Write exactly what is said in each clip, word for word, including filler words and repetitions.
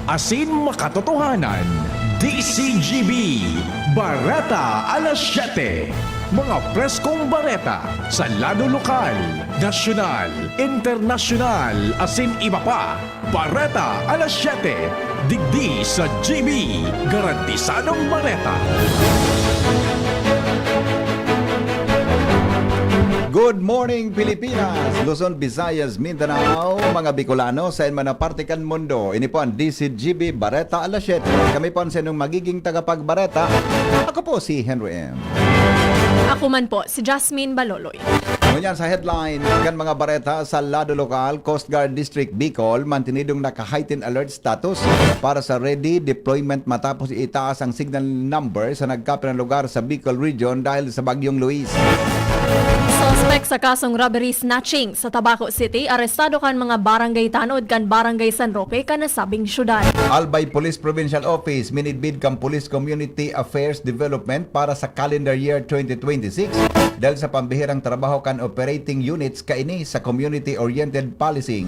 asin makatotohanan. D C G B, Bareta alas siyete. Mga preskong bareta sa lado lokal, nasyonal, internasyonal, asin iba pa. Bareta alas siyete, digdi sa G B, garantisadong bareta. Good morning, Pilipinas, Luzon, Visayas, Mindanao, mga Bicolano, saen man na parte kan mundo. Ini po ang D C G B Bareta alas siyete. Kami po ang saindong magiging tagapagbareta. Ako po si Henry M. Ako man po, si Jasmine Baloloy. Ngunyan sa headline kan mga bareta sa lado lokal, Coast Guard District Bicol mantinidong naka-heightened alert status para sa ready deployment matapos itaas ang signal number sa nagkapirang lugar sa Bicol Region dahil sa Bagyong Luis. Suspect sa kasong robbery snatching sa Tabaco City, arestado kan mga barangay tanod kan Barangay San Roque kan nasabing syudad. Albay Police Provincial Office minidbid kan Police Community Affairs Development para sa calendar year twenty twenty-six dahil sa pambihirang trabaho kan operating units kaini sa community-oriented policing.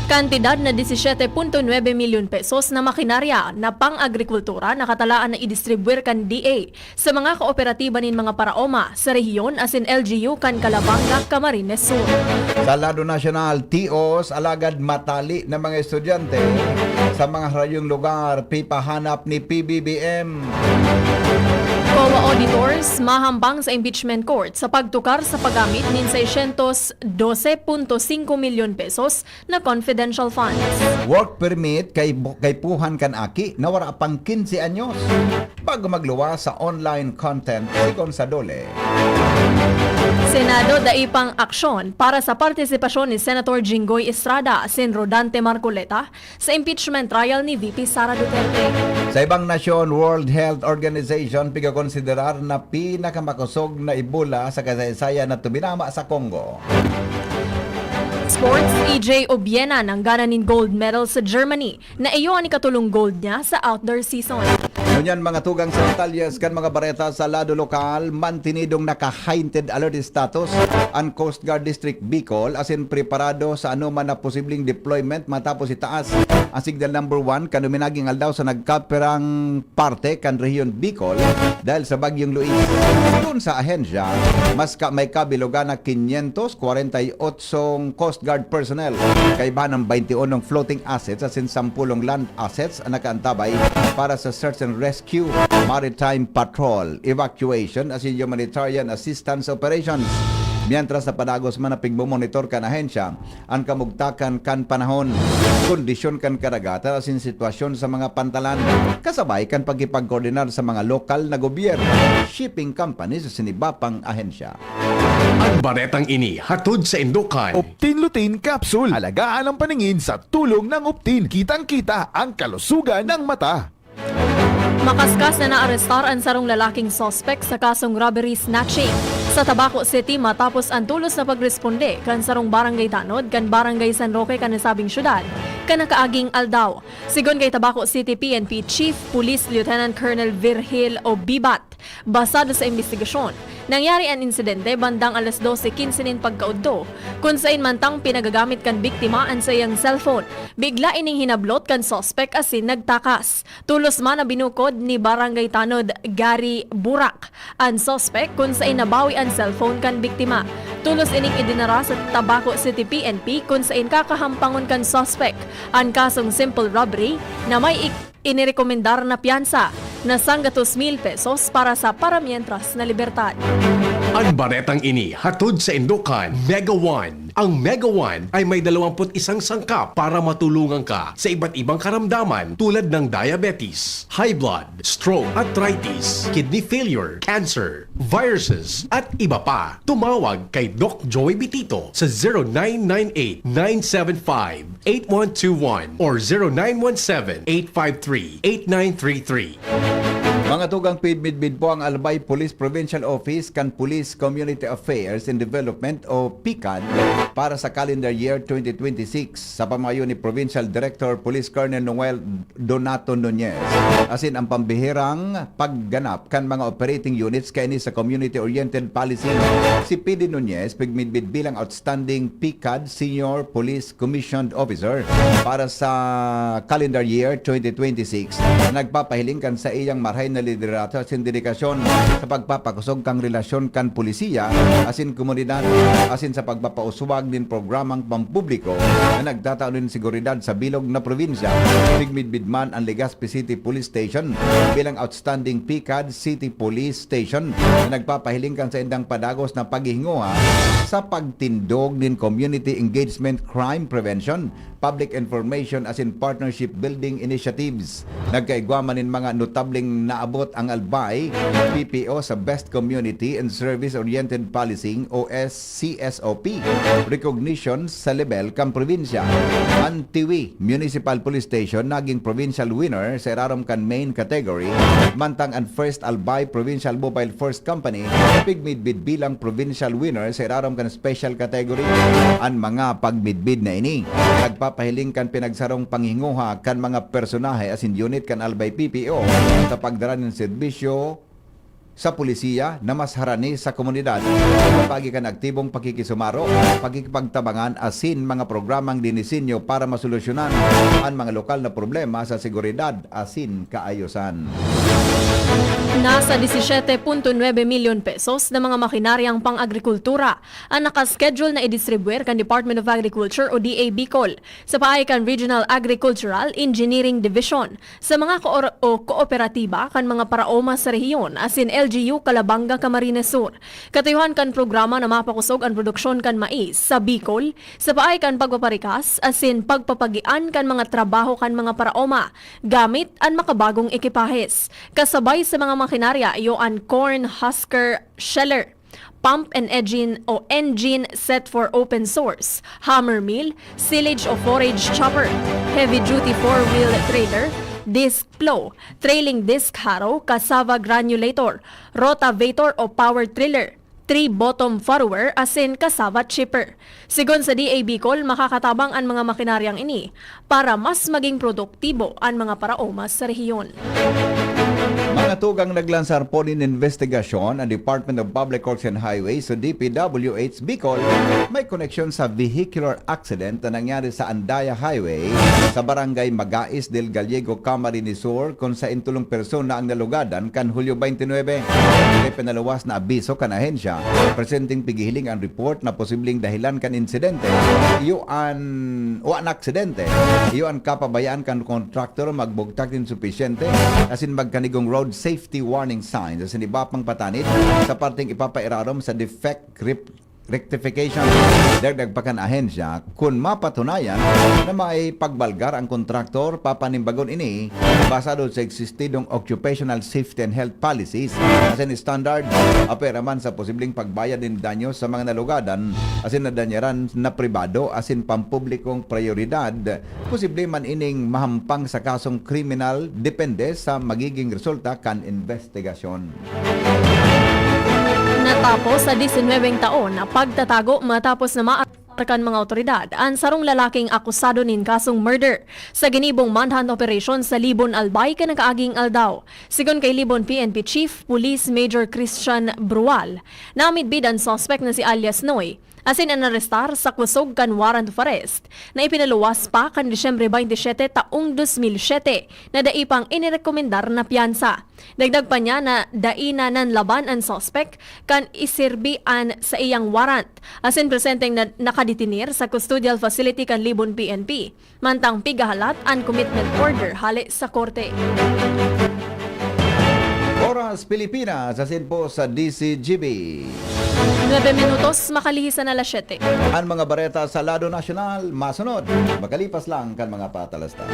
Kantidad na disisyete punto nuebe milyon pesos na makinarya na pang-agrikultura nakatalaan na idistribwir kan D A sa mga kooperatiba nin mga paraoma sa rehiyon asin L G U kan Calabanga, Camarines Sur. Sa lado nasyonal, tios, alagad matali na mga estudyante sa mga harayong lugar pipahanap ni P B B M. COA auditors mahambang sa impeachment court sa pagtukar sa paggamit nin seiscientos doce punto singko milyon pesos na confidential funds. Work permit kay bu- kay puhan kan aki na wala pang quince anyos bago magluwas sa online content, sigon sa DOLE. Senado, dai pang aksyon para sa partisipasyon ni Senator Jinggoy Estrada asin Rodante Marcoleta sa impeachment trial ni V P Sara Duterte. Sa ibang nasyon, World Health Organization pigakonsiderar na pinakamakosog na Ebola sa kasaysayan na tuminama sa Congo. Sports, E J Obiena nangganan nin gold medal sa Germany na iyo an ikatolong gold niya sa outdoor season. Ngunyan, mga tugang sa detalyes kan mga bareta sa lado lokal, mantinidong naka-heightened alert status an Coast Guard District Bicol asin preparado sa anoman na posibleng deployment matapos itaas ang signal number one kan duminaging aldaw sa nagkapirang parte kan rehiyon Bicol dahil sa Bagyong Luis. Kun sa ahensya, mas ka may kabilogan na quinientos kwarenta y otsong Coast Guard personnel, kaibahan ng baynti unong floating assets asin sampulong land assets ang nakaantabay para sa search and rescue, maritime patrol, evacuation asin humanitarian assistance operations. Mientras sa padagos man na pigmomonitor kan ahensya, an kamugtakan kan panahon, kondisyon kan kadagatan asin sitwasyon sa mga pantalan, kasabay kan pakikipagkoordinar sa mga lokal na gobyerno, shipping companies asin iba pang ahensya. An baretang ini hatod sa indokan. Optin Lutein Capsule. Alagaan ang paningin sa tulong ng Optin. Kitang-kita ang kalusugan ng mata. Makaskas na naarestar an sarong lalaking suspek sa kasong robbery snatching sa Tabaco City matapos an tulos na pagresponde kan sarong barangay tanod kan Barangay San Roque kan nasabing syudad kan nakaaging aldaw. Sigon kay Tabaco City P N P Chief Police Lieutenant Colonel Virgil Obibat, basado sa imbestigasyon, nangyari an insidente bandang alas dose kinse nin pagkaudto, kun sain mantang pinagagamit kan biktima an saiyang cellphone. Bigla ining hinablot kan suspek asin nagtakas. Tulos man na binukod ni Barangay Tanod Gary Burak an suspek, kun sain nabawi an cellphone kan biktima. Tulos ining idinara sa Tabaco City P N P, kun sain kakahampangon kan suspek an kasong simple robbery na may ik- inirekomendar na piyansa na sanggatos mil pesos para sa paramientras na libertad. An baretang ini hatod sa Indokan, Mega One. Ang Mega One ay may dalawampu't isang sangkap para matulungan ka sa iba't ibang karamdaman tulad ng diabetes, high blood, stroke, arthritis, kidney failure, cancer, viruses, at iba pa. Tumawag kay Doc Joey Bitito sa zero nine nine eight, nine seven five, eight one two one or zero nine one seven, eight five three, eight nine three three. Mga tugang, pigmidbid po ang Albay Police Provincial Office kan Police Community Affairs and Development o PCAD para sa calendar year twenty twenty-six sa pamayo ni Provincial Director Police Colonel Noel Donato Nunez, asin ang pambihirang pagganap kan mga operating units kaini sa community-oriented policing. Si P D Nunez pigmidbid bilang outstanding PCAD Senior Police Commissioned Officer para sa calendar year twenty twenty-six, na nagpapahiling kan saiyang marahay na liderato asin dedikasyon sa pagpapakosog kan relasyon kan pulisiya asin komunidad, asin sa pagpapauswag nin programang pampubliko na nagtatao nin seguridad sa bilog na probinsya. Pigmidbid man ang Legazpi City Police Station bilang outstanding PCAD City Police Station, na nagpapahiling kan saindang padagos na paghihinguha sa pagtindog nin community engagement, crime prevention, public information asin partnership building initiatives. Nagkaigwa man nin mga notableng naabot ang Albay P P O sa Best Community and Service Oriented Policing o S C S O P recognition sa lebel kan probinsya. An Tiwi Municipal Police Station naging provincial winner sa irarom kan main category, mantang an First Albay Provincial Mobile Force Company pigmidbid bilang provincial winner sa irarom kan special category. An mga pagmidbid na ini nagpapahiling kan pinagsarong panghinguha kan mga personahe asin unit kan Albay P P O sa pagdara nin serbisyo sa pulisiya na mas harani sa komunidad, pagi kan aktibong pakikisumaro, pakikipagtabangan asin mga programang dinisenyo para masolusyonan an mga lokal na problema sa seguridad asin kaayosan. Nasa disisiete punto nuebe milyon pesos na mga makinaryang pang-agrikultura an nakaschedule na idistribuir kan Department of Agriculture o D A Bicol sa paagi kan Regional Agricultural Engineering Division sa mga koor-, o kooperatiba kan mga paraoma sa rehiyon asin L G U Calabanga, Camarines Sur. Katuyuhan kan programa na mapakosog an produksyon kan mais sa Bicol sa paagi kan pagpaparikas asin pagpapagian kan mga trabaho kan mga paraoma gamit an makabagong ekipahes. Kasabay sa mga makinarya, iyo an corn husker sheller, pump and engine o engine set for open source, hammer mill, silage o forage chopper, heavy-duty four-wheel trailer, disc plow, trailing disc harrow, cassava granulator, rotavator o power tiller, tree bottom furrower, asin cassava chipper. Sigon sa D A Bicol, makakatabang an mga makinaryang ini para mas maging produktibo an mga paraoma sa rehiyon. Mga tugang, naglansar po nin investigasyon ang Department of Public Works and Highways o D P W H Bicol may koneksyon sa vehicular accident na nangyari sa Andaya Highway sa barangay Magais del Gallego, Camarines Sur, kung sain tolong persona ang nalugadan kan Hulyo twenty-nine. May pinaluwas na abiso kan ahensya, presenteng pighihiling an report na posibleng dahilan kan insidente. Iyo an, o an aksidente, iyo an kapabayaan kan kontraktor magbugtak nin supisyente asin magkanigong road safety warning signs asin iba pang patanid sa parteng ipapairarom sa defect rep-, rectification. Dagdag pa kan ahensya, kun mapatunayan na may pagbalgar ang kontraktor, papanimbagon ini basado sa existidong occupational safety and health policies asin standard. Apwera man sa posibleng pagbayad nin danyo sa mga nalugadan asin nadanyaran na pribado asin pampublikong prayoridad, posible man ining mahampang sa kasong kriminal, depende sa magiging resulta kan investigasyon. Natapos sa disinwebeng taon na pagtatago matapos na maarrestar kan mga awtoridad an sarong lalaking akusado nin kasong murder sa ginibong manhunt operation sa Libon, Albay, kan nakaaging aldaw. Sigon kay Libon P N P Chief Police Major Christian Brual, namidbid an suspek na si alias Noy, asin inarestar sa kusog kan warrant of arrest na ipinaluwas pa kan Disyembre twenty-seven taong dos mil siyete na dai pang inirekomendar na piyansa. Dagdag pa niya na dai na nanlaban an suspek kan iserbi an saiyang warrant, asin presenteng na-, nakadetener sa custodial facility kan Libon P N P. Mantang pigahalat an commitment order hale sa korte. Oras Pilipinas, asin po sa D C G B. Nuebe minutos, makalihis an alas siyete. An mga bareta sa lado nasyonal, masunod, makalipas lang kan mga patalastas.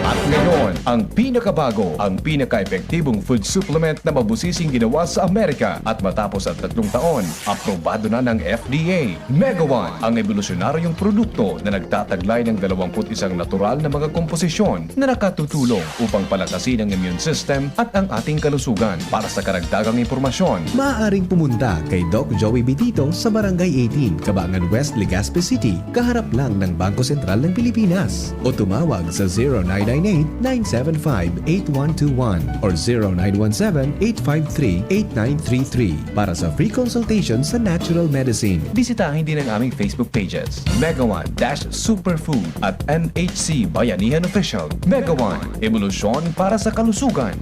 At ngayon, ang pinakabago, ang pinaka-epektibong food supplement na mabusising ginawa sa Amerika at matapos ang tatlong taon, aprobado na ng F D A. Mega One, ang ebolusyonaryong produkto na nagtataglay ng dalawampu't isang natural na mga komposisyon na nakatutulong upang palakasin ang immune system at ang ating kalusugan. Para sa karagdagang impormasyon, maaaring pumunta kay Doc Joey Bitito sa Barangay eighteen, Kabangan West, Legazpi City, kaharap lang ng Bangko Sentral ng Pilipinas. O tumawag sa zero nine nine eight, nine seven five, eight one two one or zero nine one seven, eight five three, eight nine three three para sa free consultation sa natural medicine. Bisitahin din ang aming Facebook pages, Mega One dash Superfood at M H C Bayanihan Official. Mega One, ebolusyon para sa kalusugan.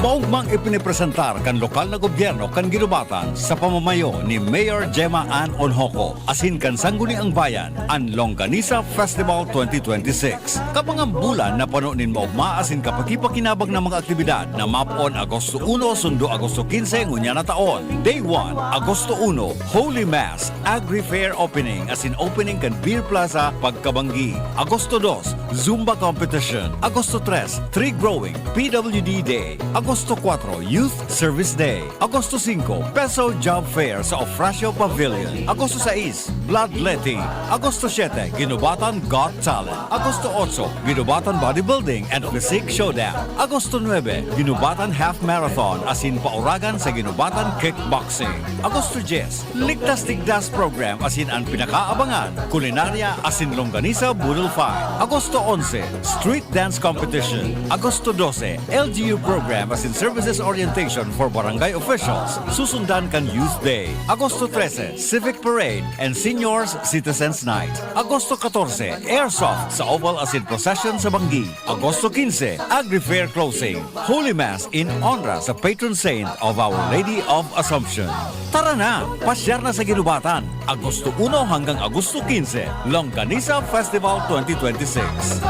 Maugmang ipinipresentar kan lokal na gobyerno kan Guinobatan sa pamamayo ni Mayor Gemma Ann Onhoco asin kan Sangguniang Bayan an Longganisa Festival twenty twenty-six. Kabangang bulan na pano nin maogma asin kapakipakinabang na mga aktibidad na mapon Agosto uno sundo Agosto quince ngunyan na taon. Day one, Agosto uno, Holy Mass, Agri Fair Opening asin opening kan Beer Plaza pagkabanggi. Agosto dos, Zumba Competition. Agosto tres, Tree Growing, P W D Day. Agosto kuwatro, Youth Service Day. Agosto singko, Peso Job Fair sa Ofracio Pavilion. Agosto sais, Bloodletting. Agosto siete, Guinobatan Got Talent. Agosto otso, Guinobatan Bodybuilding and Physique Showdown. Agosto nuebe, Guinobatan Half Marathon asin pauragan sa Guinobatan Kickboxing. Agosto dyes, Ligtas Tigdas Program asin an pinakaabangan, Kulinarya asin Longganisa Boodle Fight. Agosto onse, Street Dance Competition. Agosto dose, L G U Program asin Services Orientation for Barangay Officials. Susundan kan Youth Day. Agosto trese, Civic Parade and Seniors Citizens Night. Agosto katorse, Airsoft sa Oval asin Procession sa Banggi. Agosto quince, Agri Fair Closing. Holy Mass in honra sa patron saint of Our Lady of Assumption. Tara na, pasyar na sa Guinobatan. Agosto uno hanggang Agosto quince, Longganisa Festival twenty twenty-six.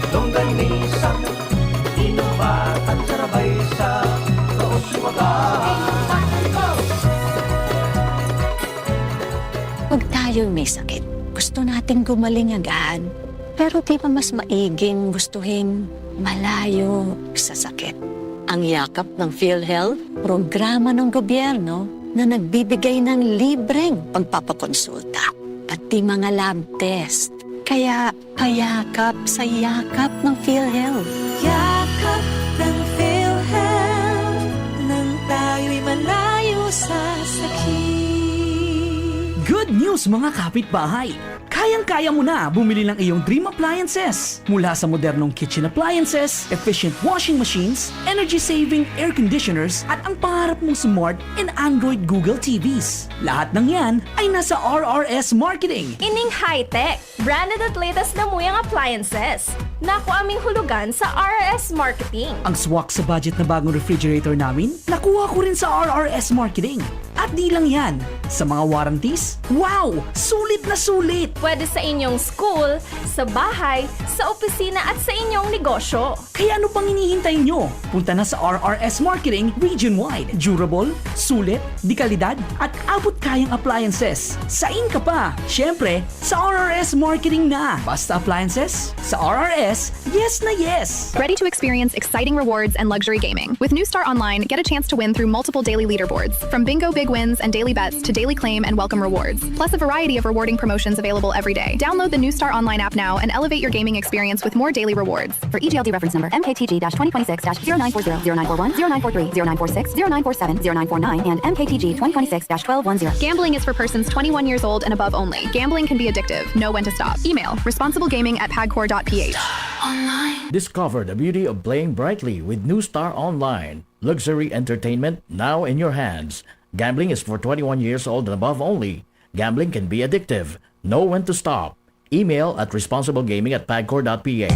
Longganisa, Guinobatan, sarabay sa Kauswagan. Pag tayo'y may sakit, gusto nating gumaling agad. Pero di ba mas maiging gustuhin malayo sa sakit? Ang Yakap ng PhilHealth, programa ng gobyerno na nagbibigay ng libreng pagpapakonsulta, pati mga lab test. Kaya payakap sa yakap ng PhilHealth. Yakap ng PhilHealth, nang tayo'y malayo sa sakit. Good news, mga kapitbahay! Kayang-kaya mo na bumili ng iyong dream appliances. Mula sa modernong kitchen appliances, efficient washing machines, energy-saving air conditioners, at ang pangarap mong smart and Android Google T Vs. Lahat ng yan ay nasa R R S Marketing. Ining high-tech, branded at latest na muyang appliances. Naku, aming hulugan sa R R S Marketing. Ang swak sa budget na bagong refrigerator namin, nakuha ko rin sa R R S Marketing. At di lang yan, sa mga warranties, wow! Sulit na sulit! Pwede sa inyong school, sa bahay, sa opisina at sa inyong negosyo. Kaya ano pang hinihintay nyo? Punta na sa R R S Marketing region-wide. Durable, sulit, de kalidad, at abot kayang appliances. Sain ka pa? Siyempre, sa R R S Marketing na. Basta appliances, sa R R S, yes na yes! Ready to experience exciting rewards and luxury gaming? With New Star Online, get a chance to win through multiple daily leaderboards, from bingo big wins and daily bets to daily claim and welcome rewards, plus a variety of rewarding promotions available every day. Download the New Star Online app now and elevate your gaming experience with more daily rewards. For E G L D reference number, M K T G dash twenty twenty-six dash zero nine four zero, zero nine four one, zero nine four three, zero nine four six, zero nine four seven, zero nine four nine, and M K T G twenty twenty-six dash twelve one zero. Gambling is for persons twenty-one years old and above only. Gambling can be addictive. Know when to stop. Email, responsiblegaming at pagcor dot P H. Discover the beauty of playing brightly with New Star Online. Luxury entertainment now in your hands. Gambling is for twenty-one years old and above only. Gambling can be addictive. Know when to stop. Email at responsiblegaming at pagcor dot P H.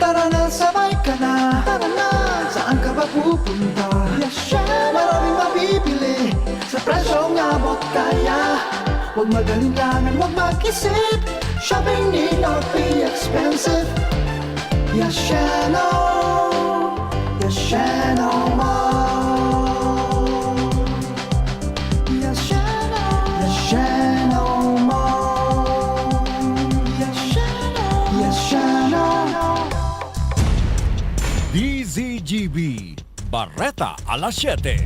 Tara na, sabay ka na. Tara na, saan ka ba pupunta? Yes, siya. Maraming mabibili sa presyong abot kaya. Huwag mag-alinlangan, huwag mag-isip. Shopping need not be expensive. Yashano, Yashano Mall. Yashano, Yashano Mall. Yashano, Yashano. D Z G B, Bareta alas siyete.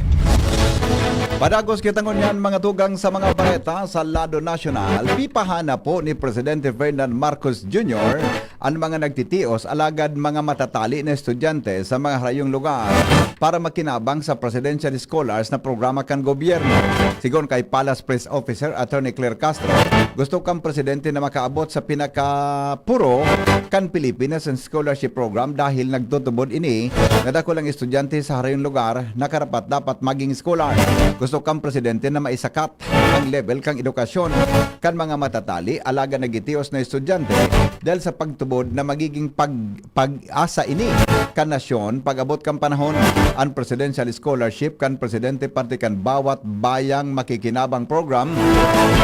Padagos kita ngunyan, mga tugang, sa mga bareta sa lado nasyonal. Pipahana po ni Presidente Ferdinand Marcos Junior an mga nagtitios alagad mga matatali na estudyante sa mga harayong lugar para makinabang sa Presidential Scholars na programa kan gobyerno. Sigon kay Palace Press Officer Attorney Claire Castro, gusto kan presidente na makaabot sa pinakapuro kan Pilipinas an scholarship program dahil nagtutubod ini na dakul ang estudyante sa harayong lugar na karapat-dapat maging scholar. Gusto kan presidente na maisakat ang level kan edukasyon kan mga matatali, alagad nagitios na estudyante dahil sa pagtubod na magiging pag-, pag-asa ini kan nasyon pag-abot kan panahon. An presidential scholarship kan presidente parte kan Bawat Bayang Makikinabang Program,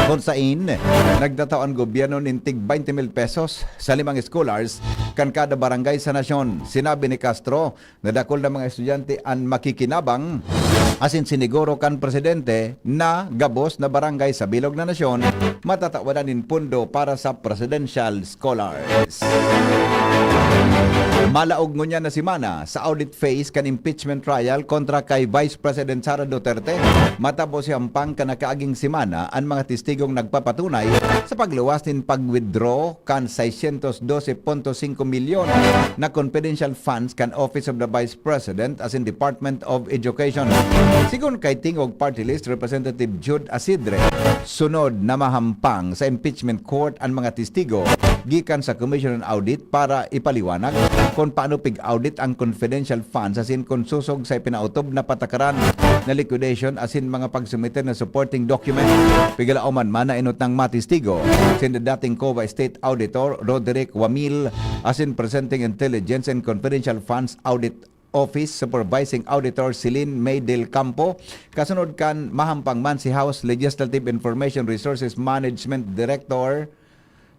kun sain nagtatao an gobyerno nin tig twenty mil pesos sa limang scholars kan kada barangay sa nasyon. Sinabi ni Castro na dakul na mga estudyante an makikinabang, asin siniguro kan presidente na gabos na barangay sa bilog na nasyon matatawadan nin pondo para sa presidential scholars. Malaog ngunyan na semana sa audit phase kan impeachment trial kontra kay Vice President Sara Duterte, matapos hiyampang kan nakaaging semana an mga testigong nagpapatunay sa pagluwas nin pag-withdraw kan seiscientos doce punto singko milyon na confidential funds kan Office of the Vice President asin Department of Education. Sigon kay Tingog Party List Representative Jude Asidre, sunod na mahampang sa impeachment court an mga testigo gikan sa Commission on Audit para ipaliwanag kun paano pig-audit ang confidential funds asin kun susog sa ipinautob na patakaran na liquidation asin mga pagsumiter na supporting document. Pigalaoman man na inutang matistigo sinda dating COA State Auditor Roderick Wamil asin Presenting Intelligence and Confidential Funds Audit Office Supervising Auditor Celine May Del Campo, kasunod kan mahampang man si House Legislative Information Resources Management Director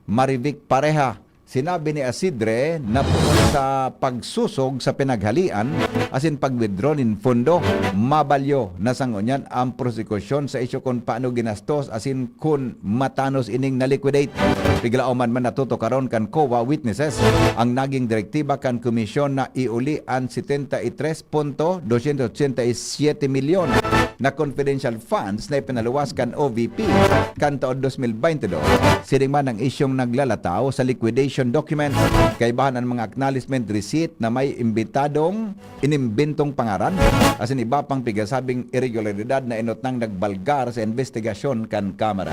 Marivic Pareha. Sinabi ni Asidre na poon sa pagsusog sa pinaghalian asin pag-withdraw nin pondo, mabalyo na sa ngunyan ang prosekusyon sa isyu kun paano ginastos asin kun matanos ining na-liquidate. Piglaoman man natutukaron kan COA witnesses ang naging direktiba kan komisyon na iuli an setenta y tres punto doscientos ochenta y siete milyon na confidential funds na ipinaluwas kan O V P kan taon dos mil baynte dos. Siring man ang isyung naglalataw sa liquidation document, kaibahan an mga acknowledgement receipt na may imbentadong inimbentong pangaran, asin iba pang pigasabing iregularidad na inutnang nagbalgar sa imbestigasyon kan Kamara.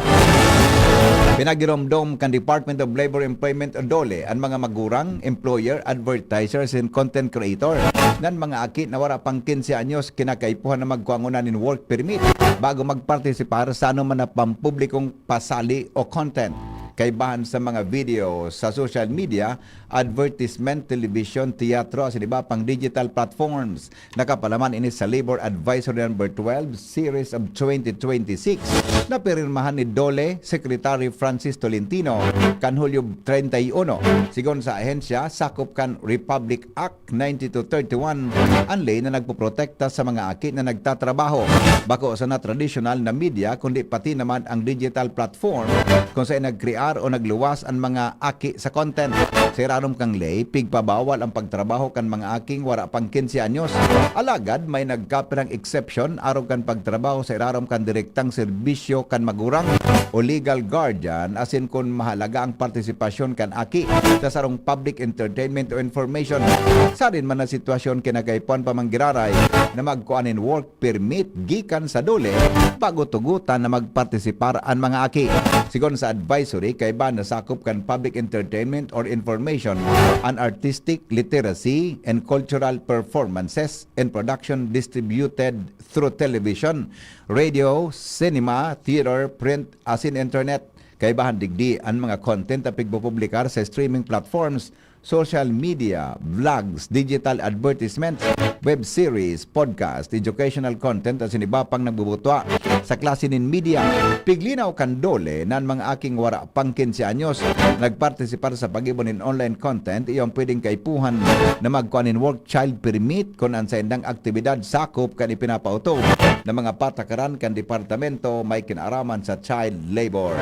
Pinagiromdom kan Department of Labor Employment o DOLE an mga magurang, employer, advertisers, and content creator nan mga aki na wara pang quince anyos kinakaipuhan na magkua ngona nin work permit bago magpartisipar sa anoman na pampublikong pasali o content. Kaibahan sa mga video sa social media, advertisement, television, teatro, asin iba pang digital platforms. Nakapalaman ini sa Labor Advisory Number twelve, Series of twenty twenty-six, na pirmahan ni DOLE Secretary Francis Tolentino kan Hulyo treinta y uno. Sigon sa ahensya, sakop kan Republic Act ninety-two thirty-one an ley na nagpoprotekta sa mga aki na nagtatrabaho, bako sana tradisyonal na media, kundi pati naman ang digital platform kung saan nagkrear o nagluwas an mga aki sa content. Sa irarom kan ley, pigpabawal ang pagtrabaho kan mga aking wara pang quince anyos. Alagad may nagkapirang exception arog kan pagtrabaho sa irarom kan direktang serbisyo kan magurang o legal guardian, asin kun mahalaga ang partisipasyon kan aki sa sarong public entertainment o information. Sadin man na sitwasyon, kinakaipuhan pa man giraray na magkua nin work permit gikan sa DOLE bago tugotan na magpartisipar an mga aki. Sigon sa advisory, kaiba na sakop kan public entertainment or information an artistic, literacy, and cultural performances and production distributed through television, radio, cinema, theater, print, asin internet. Kaibahan digdi an mga content na pigpupublikar sa streaming platforms, social media, vlogs, digital advertisements, web series, podcast, educational content, asin iba pang nagbubutwa sa klase nin media. Piglinaw kan DOLE na an mga aking wara pang quince anyos nagpartisipar sa pag-ibo nin online content, iyo an pwedeng kaipuhan na magkua nin work child permit kun an saindang aktibidad sakop kan ipinapaotob na mga patakaran kan departamento may kinaraman sa child labor.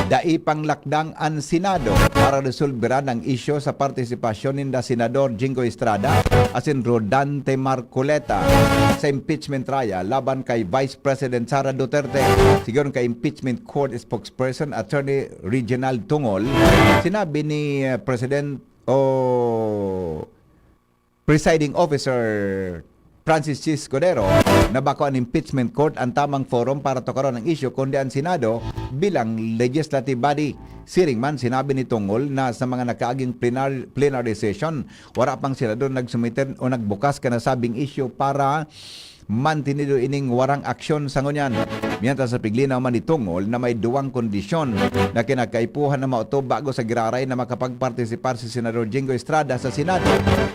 Dai pang lakdang an Senado para resolberan ang isyu sa partisipasyon ninda Senador Jinggoy Estrada asin Rodante Marcoleta sa impeachment trial laban kay Vice President Sara Duterte. Sigon kay impeachment court spokesperson Attorney Reginald Tungol, sinabi ni, eh, President o Presiding Officer Francis Cordero na bako an impeachment court an tamang forum para tukaron ang isyu, kundi an Senado bilang legislative body. Siring man, sinabi ni Tungol na sa mga nakaaging plenar-, plenary session, wara pang senador nagsumiter o nagbukas kan nasabing isyu para mantinido ining warang aksyon sa ngunyan. Mientras, sa piglinaw man ni Tungol na may duwang kondisyon na kinakaipuhan na maotob bago sa giraray na makapagpartisipar si Senador Jinggoy Estrada sa Senado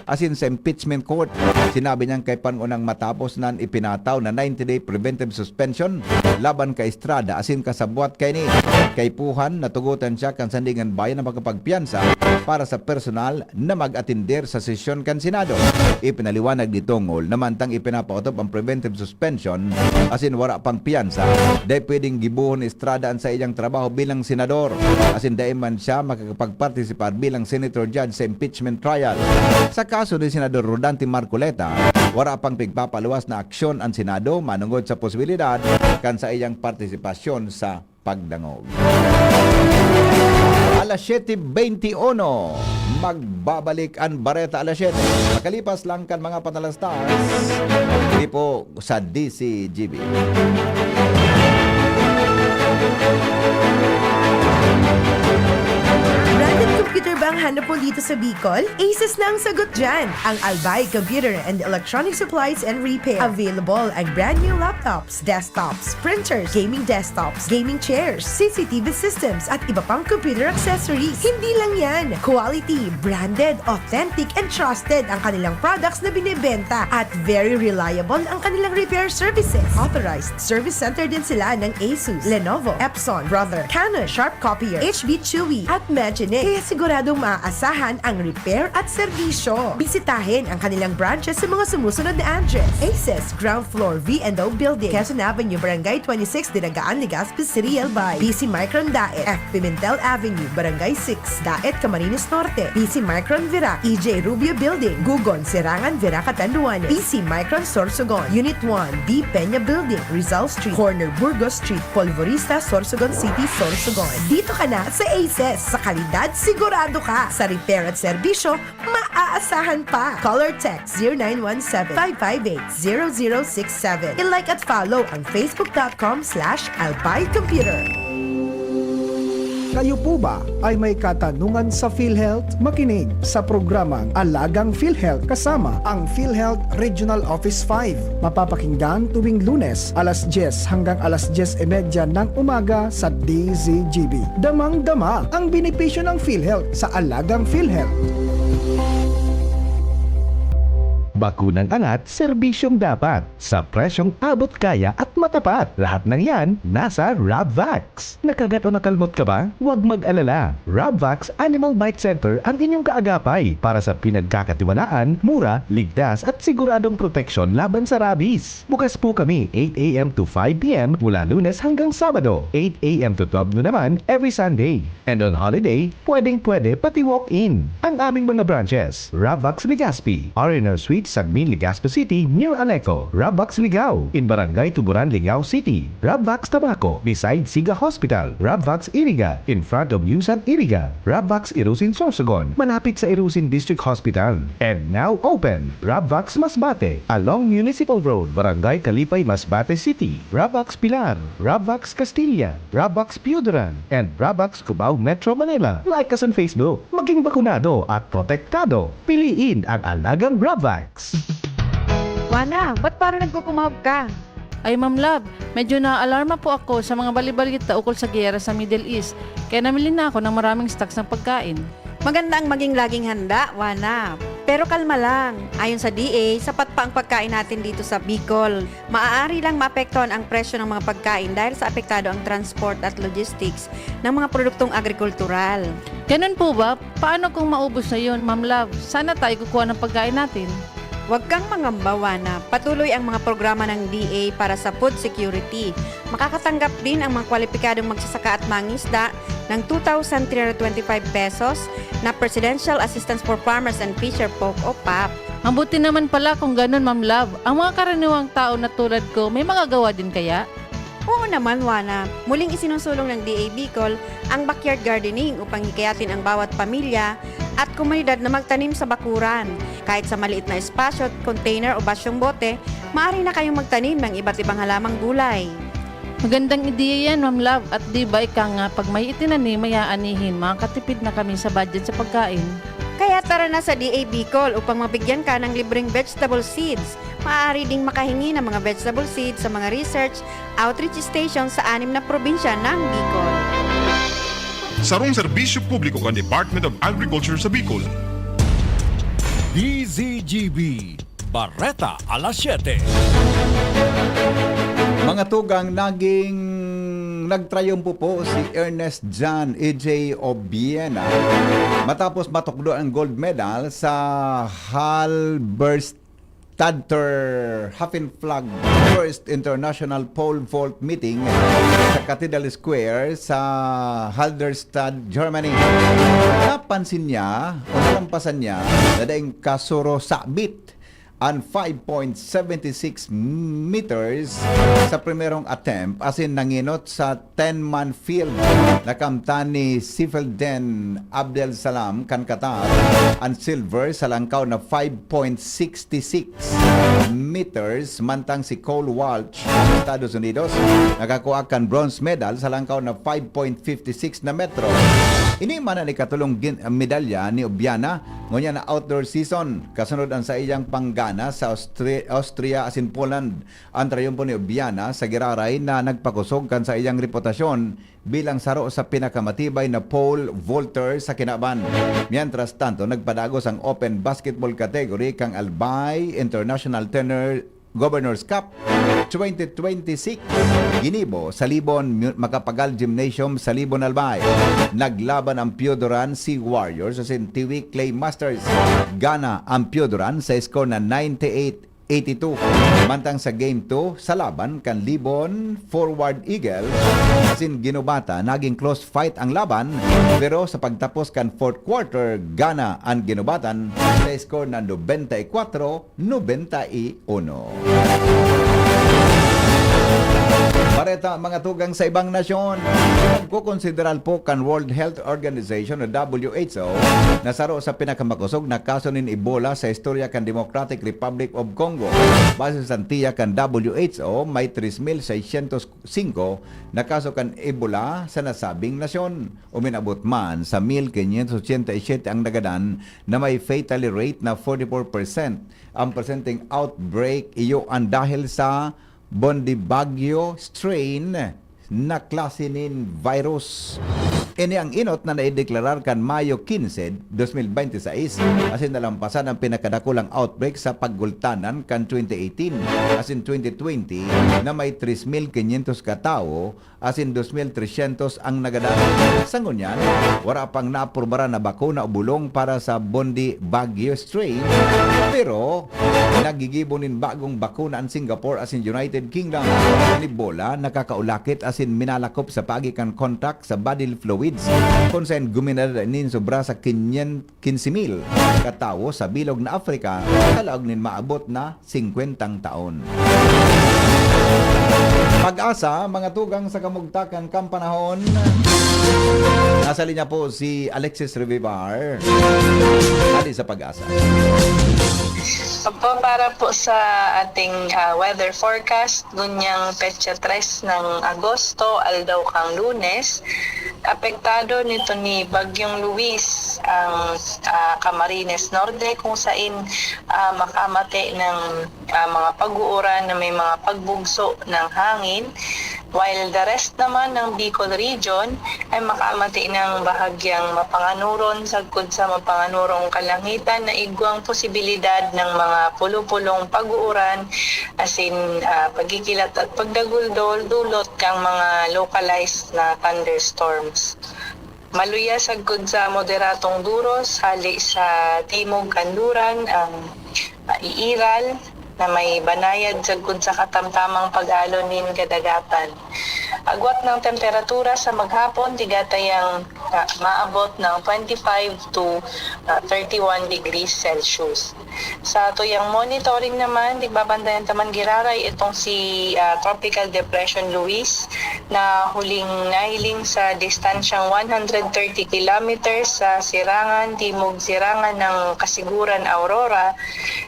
asin sa impeachment court. Sinabi niyang kaipuhan unang matapos na an ipinataw na ninety-day preventive suspension laban kay Estrada asin kasabwat kaini. Kaipuhan na tugotan siya kan sandigan bayan na makapagpiyansa para sa personal na mag-atender sa sesyon kan Senado. Ipinaliwanag ni Tungol na mantang ipinapaotob ang preventive suspension asin wara pang piyansa, dai pwedeng gibohon ni Estrada an saiyang trabaho bilang senador, asin dai man siya makakapagpartisipar bilang senator judge sa impeachment trial. Sa kaso ni Senador Rodante Marcoleta, wara pang pigpapaluwas na aksyon an Senado manongod sa posibilidad kan saiyang partisipasyon sa pagdangog. Alas siyete beintiuno, magbabalik an Bareta Alas Siyete. Makalipas lang kan mga panalastas, diri po sa D C G B. Branded computer ba ang hanap mo dito sa Bicol? Asus na ang sagot dyan. Ang Albay Computer and Electronic Supplies and Repair. Available ang brand new laptop, desktops, printers, gaming desktops, gaming chairs, C C T V systems, at iba pang computer accessories. Hindi lang yan. Quality, branded, authentic, and trusted ang kanilang products na binebenta at very reliable ang kanilang repair services. Authorized service center din sila ng Asus, Lenovo, Epson, Brother, Canon, Sharp Copier, H B Chewy, at Magine. Kaya siguradong maaasahan ang repair at serbisyo. Bisitahin ang kanilang branches sa mga sumusunod na address: Aces, ground floor, V and O Building, Quezon Avenue, Barangay twenty-six, Dinagaan, Legazpi City, Albay. B C Micron Daet, F Pimentel Avenue, Barangay six, Daet, Camarines Norte. B C Micron Virac, E J Rubio Building, Gugon, Serangan, Virac, Catanduanes. B C Micron Sorsogon, Unit one, B Peña Building, Rizal Street, corner Burgos Street, Polvorista, Sorsogon City, Sorsogon. Dito ka na sa Aces. Sa kalidad, sigurado ka. Sa repair at serbisyo, maaasahan pa. Call or text zero nine one seven, five five eight, zero zero six seven. I-like at follow ang facebook dot com slash albay computer. Kayo po ba ay may katanungan sa PhilHealth? Makinig sa programang Alagang PhilHealth kasama ang PhilHealth Regional Office five. Mapapakinggan tuwing Lunes, alas dyes hanggang alas dyes y media ng umaga sa D Z G B. Damang-dama ang benepisyo ng PhilHealth sa Alagang PhilHealth. Bakunang angat, serbisyong dapat, sa presyong abot kaya at matapat. Lahat ng yan nasa Rabvax. Nakagat o nakalmot ka ba? Huwag mag-alala. Rabvax Animal Bite Center ang inyong kaagapay para sa pinagkakatiwalaan, mura, ligtas at siguradong proteksyon laban sa rabies. Bukas po kami eight a m to five p m mula Lunes hanggang Sabado, eight a m to twelve noon naman every Sunday. And on holiday, pwedeng-pwede pati walk-in. Ang aming mga branches: Rabvax Legazpi, R and R Suite, Sagmin, Legazpi City, near Aleco; Rabvax Ligao, in Barangay Tuburan, Ligao City; Rabvax Tabaco, beside Siga Hospital; Rabvax Iriga, in front of Yusan Iriga; Rabvax Irusin, Sorsogon, malapit sa Irusin District Hospital. And now open, Rabvax Masbate, along Municipal Road, Barangay Kalipay, Masbate City; Rabvax Pilar, Rabvax Castilla, Rabvax Pioduran, and Rabvax Cubao, Metro Manila. Like us on Facebook. Maging bakunado at protektado. Piliin ang alagang Rabvax. Juana, ba't parang nagkukumahog ka? Ay, Ma'am Love, medyo naaalarma po ako sa mga bali-balita ukol sa giyera sa Middle East. Kaya namili na ako ng maraming stocks ng pagkain. Maganda ang maging laging handa, Juana. Pero kalma lang. Ayon sa D A, sapat pa ang pagkain natin dito sa Bicol. Maaari lang maapektuhan ang presyo ng mga pagkain dahil sa apektado ang transport at logistics ng mga produktong agrikultural. Ganun po ba? Paano kung maubos na yun, Ma'am Love? Saan na tayo kukuha ng pagkain natin? Huwag kang mangamba, Wana. Patuloy ang mga programa ng D A para sa food security. Makakatanggap din ang mga kwalipikadong magsasaka at mangisda ng two thousand three hundred twenty-five pesos na Presidential Assistance for Farmers and Fisher Folk o pap. Mabuti naman pala kung ganun, Ma'am Love. Ang mga karaniwang tao na tulad ko, may magagawa din kaya? Oo naman, Wana. Muling isinusulong ng D A Bicol ang backyard gardening upang hikayatin ang bawat pamilya at komunidad na magtanim sa bakuran. Kahit sa maliit na espasyo, container o basyong bote, maaari na kayong magtanim ng iba't ibang halamang gulay. Magandang ideya yan, Ma'am Love. At di ba ika nga, pag may itinanim, may aanihin, makakatipid na kami sa budget sa pagkain. Kaya tara na sa D A Bicol upang mabigyan ka ng libreng vegetable seeds. Maaari ding makahingi ng mga vegetable seeds sa mga research outreach station sa anim na probinsya ng Bicol. Sarong serbisyo publiko kan Department of Agriculture sa Bicol. D Z G B, Bareta alas siyete. Mga tugang, naging nagtrayumpo po si Ernest John E J Obiena matapos matukdo ang gold medal sa Halberstadt Stadter Hafenflag First International Pole Vault Meeting sa Cathedral Square sa Halberstadt, Germany. Napansin niya o nalampasan niya na daing kasuro sabit an five point seven six meters sa primerong attempt, asin nangenot sa ten-man field. Nakamtan ni Sifeldin Abdel Salam kan Qatar an silver sa langkaw na five point six six meters, mantang si Cole Walsh, Estados Unidos, nakakua kan bronze medal sa langkaw na five point fifty six na metro. Ini man an ikatulong gin- medalya ni Obiana ngunyan na outdoor season, kasunod an saiyang panggana sa Austri- Austria asin Poland. An trayumpo ni Obiana sa giraray na nagpakosog kan saiyang reputasyon bilang saro sa pinakamatibay na pole vaulter sa kinaban. Mientras tanto, nagpadagos ang open basketball category kan Albay International Tenor Governor's Cup twenty twenty-six, ginibo sa Libon Mu- Macapagal Gymnasium sa Libon, Albay. Naglaban ang Pioduran Sea Warriors asin Tiwi Clay Masters. Gana ang Pioduran sa score na ninety-eight eighty-two. Mantang sa Game two sa laban kan Libon Forward Eagle asin Ginubata, naging close fight ang laban, pero sa pagtapos kan fourth quarter, gana an Ginubatan sa score na nobenta y kwatro nobenta y uno. Bareta, mga tugang sa ibang nasyon. Nagkokonsideral po kan World Health Organization o W H O na saro sa pinakamakosog na kaso nin Ebola sa istorya kan Democratic Republic of Congo. Base sa tiya kan W H O, may tres mil seiscientos singko na kaso kan Ebola sa nasabing nasyon. Uminabot man sa mil quinientos ochenta y siete ang nagadan na may fatality rate na forty-four percent. Ang presenteng outbreak iyo an dahil sa Bundibugyo strain na klase nin virus. Ini ang inot na naideklarar kan Mayo quince, dos mil bente y seis, asin nalampasan ang pinakadakulang outbreak sa paggultanan kan twenty eighteen asin twenty twenty na may tres mil quinientos ka tawo asin dos mil trescientos ang nagadan. Sa ngunyan, wara pang naaprubaran na bakuna o bulong para sa Bundi Baguio strain, pero nagigibo nin bagong bakuna an Singapore asin United Kingdom. An Ebola nakakaulakit asin minalakop sa paagi kan kontak sa bodily fluids, kun saen guminadada nin sobra sa kinyen-, quince mil ka tawo sa bilog na Africa sa laog nin maabot na singkwentang taon. Pag-asa, mga tugang sa kamugtakan kan panahon. Nasa linya po si Alexis Revivar. Hali sa Pag-asa. Opo, para po sa ating ah, weather forecast, gunyang petsa tres ng Agosto, aldaw kang Lunes, apektado nito ni Bagyong Luis ang ah, Camarines Norte, kung sain ah, makamate ng ah, mga pag-uuran na may mga pagbugso ng hangin. while the rest naman ng Bicol Region ay makaamati ng bahagyang mapanganoron sagkod sa mapanganorong kalangitan na igwang posibilidad ng mga pulo-pulong pag-uuran, asin, ah, pagkikilat at pagdaguldol dulot kan mga localized na thunderstorms. Maluya sagkod sa moderadong duros hale sa timog kanluran ang, ah, Iiral, na may banayad sagkod sa katamtamang pag-alo nin kadagatan. Agwat ng temperatura sa maghapon, tigatayang, ah, maabot ng twenty-five to, ah, thirty-one degrees Celsius. Sa tuyang monitoring naman, tigbabantayan ta man giraray itong si, ah, Tropical Depression Luis na huling nahiling sa distansyang one hundred thirty kilometers sa sirangan, timog sirangan ng Kasiguran, Aurora,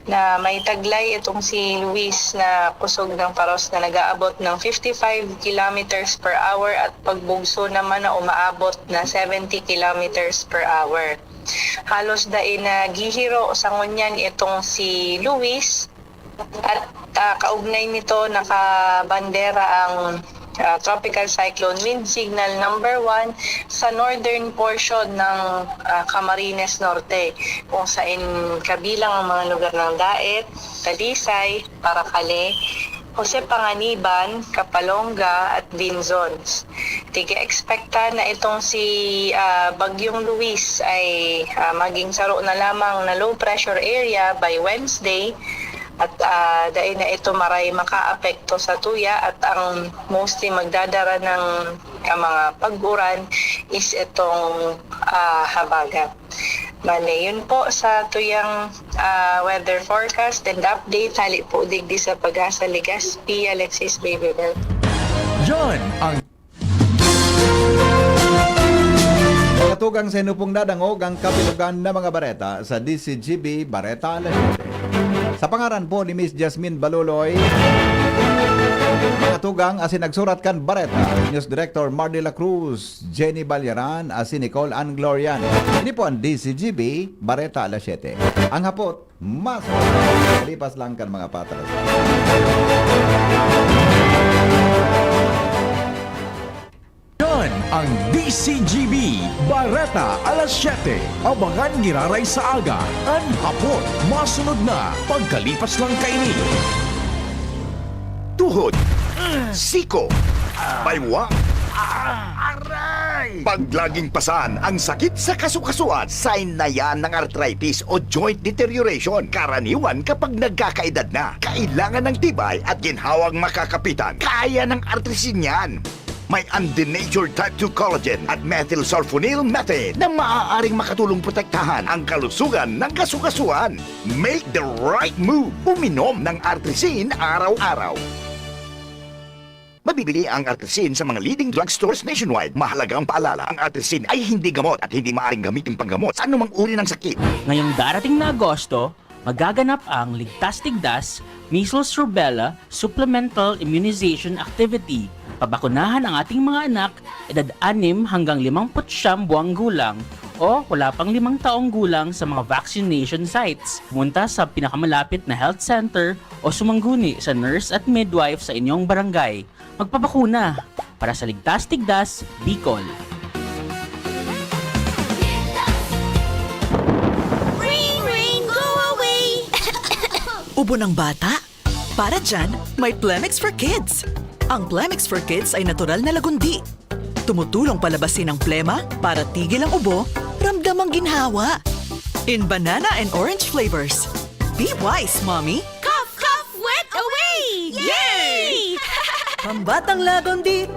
na may taglay itong si Luis na kusog ng paros na nag-aabot ng fifty-five kilometers per hour at pagbugso naman na umaabot na seventy kilometers per hour. Halos dai na gihiro sa ngunyan itong si Luis at, ah, kaugnay nito nakabandera ang, ah, Tropical Cyclone Wind Signal number one sa northern portion ng, ah, Camarines Norte, kung sain kabilang ang mga lugar ng Daet, Talisay, Paracale, Jose Panganiban, Capalonga at Vinzons. Tig-eekspekta na itong si, ah, Bagyong Luis ay, ah, maging saro na lamang na low pressure area by Wednesday at, ah, dai na ito maray makaapekto sa tuya at ang mostly magdadara ng, ah, mga pag-uran is itong, ah, habagat. Bale, yun po sa tuyang, ah, weather forecast and update. Hali po digdi sa Pag-asa, Legazpi, Alexis Baby Bell. Yan ang Katugang sa inyo pong nadangog ang kapilugan na mga bareta sa D C G B Bareta Alas Siyete. Sa pangaran po ni Miss Jasmine Baluloy, katugang asin nagsurat kan bareta, News Director Mar de la Cruz, Jenny Balyaran, asin Nicole Ann Glorian. Ini po ang D C G B Bareta Alas Siyete. Ang hapot, mas kalipas lang kan mga patas. Yan ang D C G B Bareta Alas Siyete. Abangan giraray sa aga, an hapot, masunod na pagkalipas lang kaini. Tuhod, siko, baywang, aray! Paglaging pasan ang sakit sa kasukasuan, sign na yan ng arthritis o joint deterioration. Karaniwan kapag nagkakaedad na, kailangan ng tibay at ginhawang makakapitan. Kaya ng artrisin yan. May undenatured type two collagen at methylsulfonyl methane na maaaring makatulong protektahan ang kalusugan ng kasukasuan. Make the right move. Uminom ng artrisin araw-araw. Mabibili ang artrisin sa mga leading drugstores nationwide. Mahalagang paalala, ang artrisin ay hindi gamot at hindi maaaring gamitin panggamot sa anumang uri ng sakit. Ngayong darating na Agosto, magaganap ang Ligtas Tigdas, Measles Rubella Supplemental Immunization Activity. Pabakunahan ang ating mga anak, edad anim hanggang limampu't siyam buwang gulang o wala pang limang taong gulang sa mga vaccination sites. Pumunta sa pinakamalapit na health center o sumangguni sa nurse at midwife sa inyong barangay. Magpabakuna para sa Ligtas Tigdas, Bicol. Ring, ring, go away! Ubo ng bata? Para dyan, may Plemex for Kids. Ang Plemex for Kids ay natural na lagundi. Tumutulong palabasin ang plema para tigil ang ubo, ramdam ang ginhawa. In banana and orange flavors. Be wise, Mommy! Cough, cough, wet away! Yay! Pambatang Lagundi,